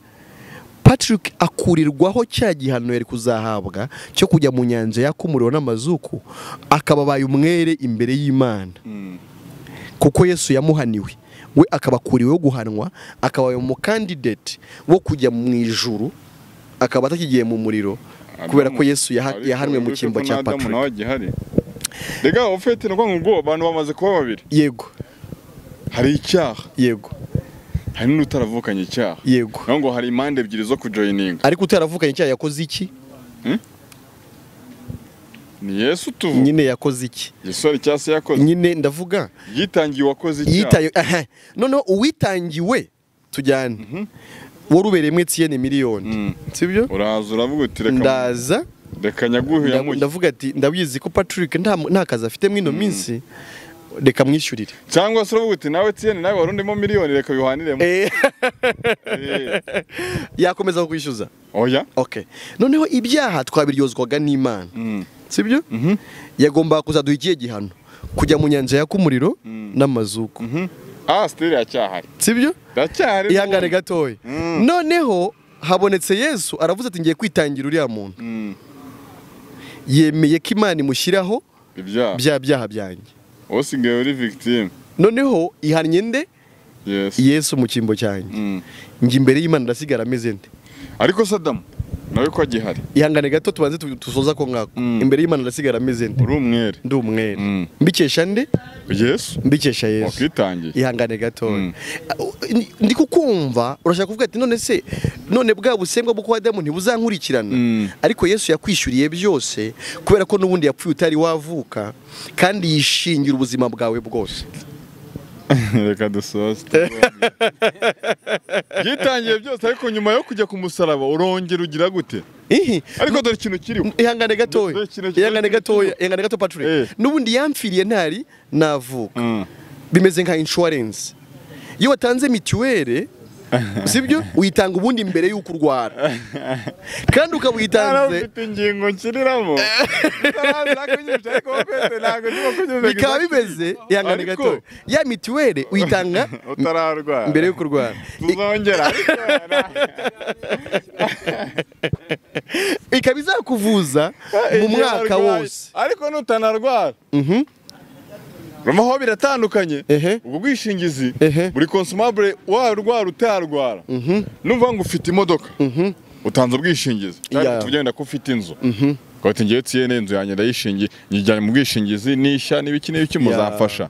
Patrick akurirwaho cya gihano yari kuzahabwa cyo kujya mu nyanja yakumuriwe n'amazuku, akababaye umwere imbere y'Imana. Kuko Yesu yamuhaniwe, we akabakuriweho guhanwa, akabaye mu candidate wo kujya mu ijuru, akaba atakigiye mu muriro kubera ko Yesu yahanwe mu cyimbo cya Patrick. Rega ufite no ngo abantu bamaze kuba babiri. Yego. Hari icyaha. Yego. Hari n'utaravukanye icyaha. Yego. Ngo hari impande ebyiri zo kujoininga. Ariko utaravukanye icyaha yakoze iki? Ni Yesu tuvu. Nyine yakoze iki? Yesu ari cyase yakoze. Nyine ndavuga. Yitangiye wakoze icyaha. Noneho uwitangiwe tujyane. Wari ubereyemo Etienne miliyoni. Sibyo? Uraza uravuga uti reka. Ndaza. Reka nyaguhe yamuye. Ndavuga ati ndabizi ko Patrick nta kazi afite mwino minsi, reka mwishyurire. Cyangwa se uravuga uti nawe Etienne nawe warundimo miliyoni reka bihaniremo. Yakomeza kwishyuza. Oya. Okay. Noneho ibyaha twabiryozwaga n'Imana. Sibyo? Yagomba kuzaduha ikihe gihano? Kujya mu nyanja yakumuriro n'amazuku. Still yacyahari. Sibyo? Ndacyahari. Ihangane gatoya. Noneho habonetse Yesu aravuze ati ngiye kwitangira uriya muntu. Yemeye ko Imana imushyiraho bya byaha byanjye. Usigaye uri victime. Noneho ihannye nde? Yesu mu cyimbo cyanjye. Njye imbere y'Imana ndasigara ameze nde? Ariko Sadamu nawe ko agihari. Ihangane gato tubanze tusoza ko ngako. Imbere y'Imana ndasigara ameze nde? Uri umwere. Ndi umwere. Mbikesha nde? Yesu. Mbikesha Yesu. Wakwitangiye. Ihangane gato. Ndi kukumva urashaka kuvuga ati none se none bwa busembwa bwo kwa Adamu ntibuzankurikirana. Ariko Yesu yakwishyuriye byose kubera ko n'ubundi yapfuye utari wavuka, kandi yishingira ubuzima bwawe bwose. Reka dusoze. Yitangiye byose ariko nyuma yo kujya ku musaraba urongera ugira gute? Ariko dore ikintu kiriho. Ihangane gatoya. Ihangane gatoya. Ihangane gato Patrick. N'ubundi yamfiriye ntari navuka. Bimeze nka insurance. Iyo watanze mituwere, sibyo? Uyitanga ubundi mbere y'uko urwara. Kandi ukabuyitanze. Ufite ingingo nkiriramo. Bikaba bimeze ihangane gato. Ya mituwere uyitanga utararwara. Mbere y'uko urwara. Tuzongera. Ikaba izakuvuza mu mwaka wose. Ariko nutanarwara. Urumva aho biratandukanye. Ubwo bwishingizi buri consumable warwara utarwara. Numva ngo ufite imodoka utanze ubwishingizi, cyangwa tugenda ko ufite inzu ukaba ngiye TN inzu yanjye ndayishingiye nyijyanye mu bwishingizi nishya n'ibiki n'ibiki muzafasha.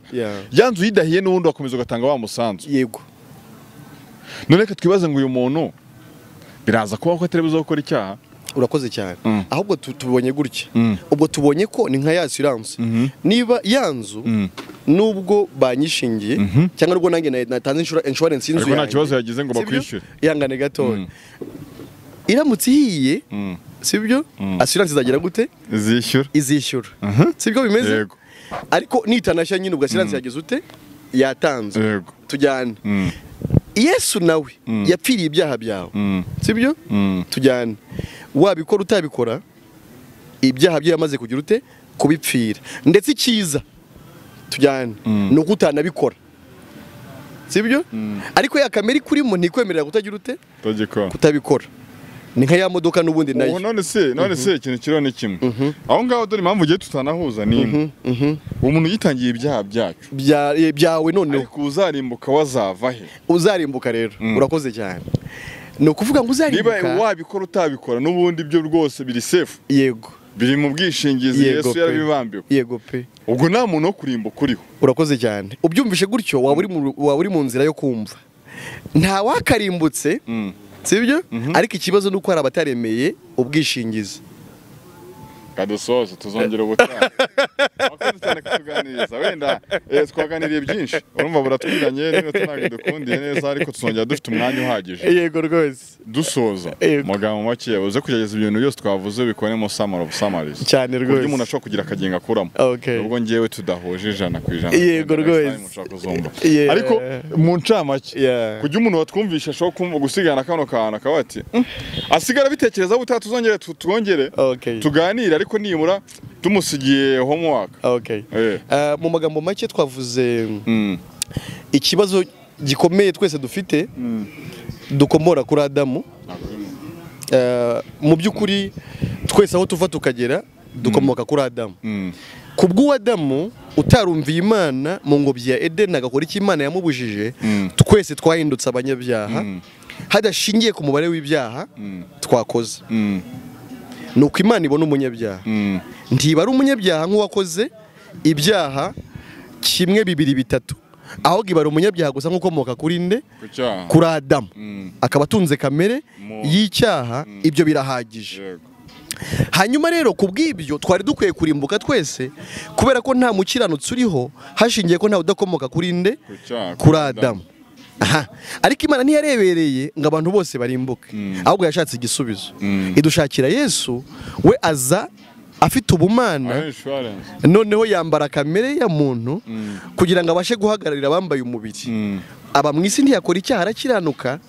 Ya nzu yidahiye n'ubundi wakomeza ugatanga wa musanzu. Yego. None reka twibaze ngo uyu muntu biraza kuba ko atari buze gukora icyaha. Urakoze cyane. Ahubwo tubonye gutya. Ubwo tubonye ko ni nka ya assurance. Niba ya nzu nubwo banyishingiye cyangwa nubwo nanjye natanze insurance y'inzu yanjye, nta kibazo yagize ngo bakwishyure. Ihangane gatoya. Iramutse ihiye, sibyo? Assurance izagira gute? Izishyura. Izishyura. Sibyo bimeze? Ariko nitanashya nyine ubwo assurance yagize ute? Yatanzwe. Tujyane. Yesu nawe yapfiriye ibyaha byawe. Sibyo? Tujyane. Wabikora utabikora, ibyaha bye yamaze kugira ute? Kubipfira. Ndetse icyiza tujyane nuko utanabikora. Sibyo? Ariko ya kamere kurimo ntikwemerera kutagira ute? Kutabikora. Ni nka ya modoka n'ubundi nayo. None se ikintu kiriho ni kimwe. Aho ngaho dore impamvu ugiye tutanahuza ni imwe. Umuntu yitangiye ibyaha byacu byawe noneho ariko uzarimbuka wazava he? Uzarimbuka rero urakoze cyane. Ni ukuvuga ngo uzarimbuka niba wabikora utabikora n'ubundi byo rwose biri safe. Yego. Biri mu bwishingizi Yesu yarabibambiwe. Yego pe. Ubwo nta muntu wo kurimbuka uriho. Urakoze cyane. Ubyumvishe gutyo waba uri mu nzira yo kumva. Nta wakarimbutse. Sibyo? Ariko ikibazo nuko hari abataremeye ubwishingizi. Kadusoze tuzongera ubutaha. Wakoze cyane kutuganiriza. Wenda twaganiriye byinshi. Urumva buratwiranye niba tunaga dukundiye neza ariko tuzongera dufite umwanya uhagije. Yego rwose. Dusoza. Magambo make uze kugerageza ibintu byose twavuze bikonemo summary of summaries. Cyane rwose. Uburyo umuntu ashobora kugira akagenga akuramo. Ubwo ngewe tudahuje 100%. Yego rwose. Ariko mu ncamake kujya umuntu watwumvisha ashobora kumva gusigana kano kantu akaba ati asigara bitekereza ubutaha tuzongere tutwongere tuganire ariko nibura tumusigiye homework. Okay. Mu magambo make twavuze ikibazo gikomeye twese dufite dukomora kuri Adamu. Mu by'ukuri twese aho tuva tukagera dukomoka kuri Adamu. Kubw'uwo Adamu utarumviye Imana mu ngobyi ya Edeni agakora icyo Imana yamubujije, twese twahindutse abanyabyaha hadashingiye ku mubare w'ibyaha twakoze. Nuko Imana ibona umunyabyaha ntibari umunyabyaha nk'uwakoze ibyaha kimwe bibiri bitatu, ahubwo ibara umunyabyaha gusa nk'ukomoka kuri nde? Kuri Adamu. Akaba atunze kamere y'icyaha, ibyo birahagije. Hanyuma rero kubw'ibyo twari dukwiye kurimbuka twese kubera ko nta mukiranutsi uriho hashingiye ko nta udakomoka kuri nde? Kuri Adamu. Aha. Ariko Imana ntiyarebereye ngo abantu bose barimbuke, ahubwo yashatse igisubizo. Idushakira Yesu, we aza afite ubumana, noneho yambara kamere ya muntu kugira ngo abashe guhagararira abambaye umubiri. Aba mu isi ntiyakora icyaha arakiranuka,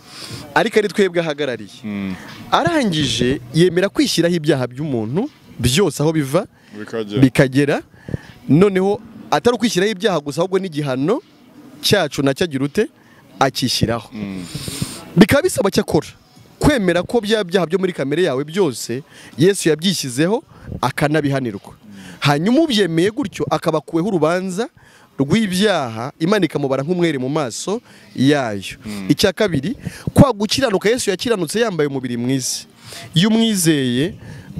ariko ari twebwe ahagarariye. Arangije yemera kwishyiraho ibyaha by'umuntu byose aho biva bikagera, noneho atari ukwishyiraho ibyaha gusa ahubwo n'igihano cyacu nacyo agira ute? Akishyiraho. Bikaba bisaba cyakora kwemera ko bya byaha byo muri kamere yawe byose Yesu yabyishyizeho akanabihanirwa. Hanyuma ubyemeye gutyo akabakuweho urubanza rw'ibyaha, Imana ikamubara nk'umwere mu maso yayo. Icya kabiri, kwa gukiranuka Yesu yakiranutse yambaye umubiri mwiza. Iyo umwizeye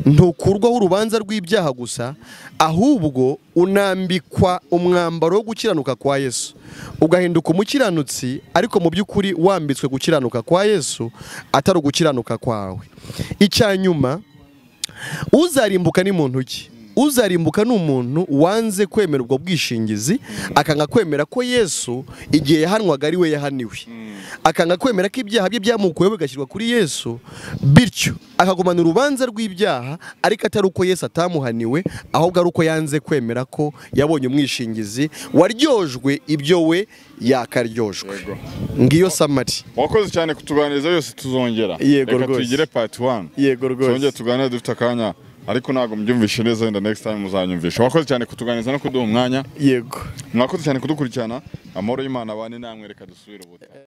ntukurwaho urubanza rw'ibyaha gusa, ahubwo unambikwa umwambaro wo gukiranuka kwa Yesu, ugahinduka umukiranutsi, ariko mu by'ukuri wambitswe gukiranuka kwa Yesu atari ugukiranuka kwawe. Icya nyuma, uzarimbuka ni muntu ki? Uzarimbuka ni umuntu wanze kwemera ubwo bwishingizi, akanga kwemera ko Yesu igihe yahanwaga ari we yahaniwe, akanga kwemera ko ibyaha bye byamukuweho bigashyirwa kuri Yesu, bityo akagumana urubanza rw'ibyaha, ariko atari uko Yesu atamuhaniwe, ahubwo ari uko yanze kwemera ko yabonye umwishingizi waryojwe ibyo we yakaryojwe. Ngiyo samari. Wakoze cyane kutuganiriza yose, tuzongera. Reka tugire part 1. Yego rwose. Tuzongere tuganire dufite akanya. Ariko ntabwo mbyumvishe neza, wenda next time muzanyumvisha. Wakoze cyane kutuganiriza no kuduha umwanya. Yego. Mwakoze cyane kudukurikirana. Amahoro y'Imana abane namwe, reka dusubire ubutaha.